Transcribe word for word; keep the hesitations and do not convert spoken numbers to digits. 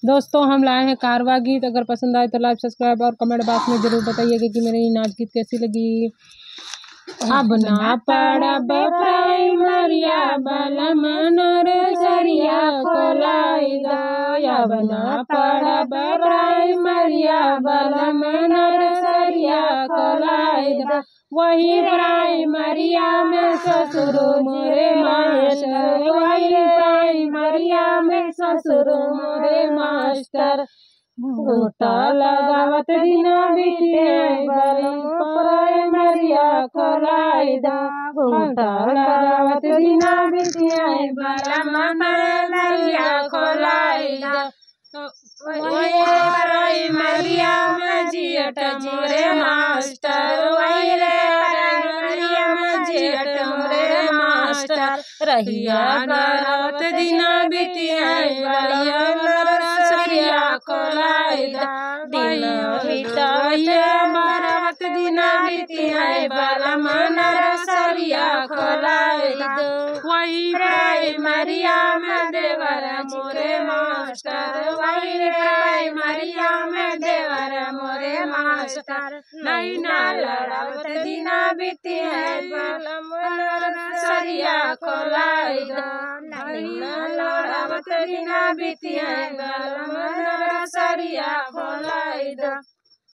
दोस्तों, हम लाए हैं कारवा गीत। अगर पसंद आए तो like, subscribe और comment box में जरूर बताइएगा कि मेरी नाच गीत कैसी लगी। अब ना पढ़ब प्राइमरिया बलम नर्सरिया खोलाई दा, अब ना पढ़ब प्राइमरिया बलम नर्सरिया खोलाई दा। वही प्राइमरिया में ससुर मोरे मास्टर, वही प्राइमरिया में ससुर मोरे मास्टर। घूंघटा लगावत दिना बीतिया बलम प्राइमरिया खोलाई दा, घूंघटा लगावत दिना बीतिया बलम प्राइमरिया खोलाई दा। वही प्राइमरिया में जियट मोरे मास्टर, वही रे प्राइमरिया में जियट मोरे मास्टर। रहिया गरावत दिना बीतिया बलम नर्सरिया खोलाई दा, दिना बीतिया बरावत दिना बीतिया बलम नर्सरिया खोलाई दा। वही प्राइमरिया में देवर मोरे मास्टर, वही प्राइमरिया में देवर मोरे मास्टर। नहीं ना लड़ावत दिना बीतिया बलम नर्सरिया खोलाई दा, नहीं ना लड़ावत दिना बीतिया बलम नर्सरिया खोलाई दा।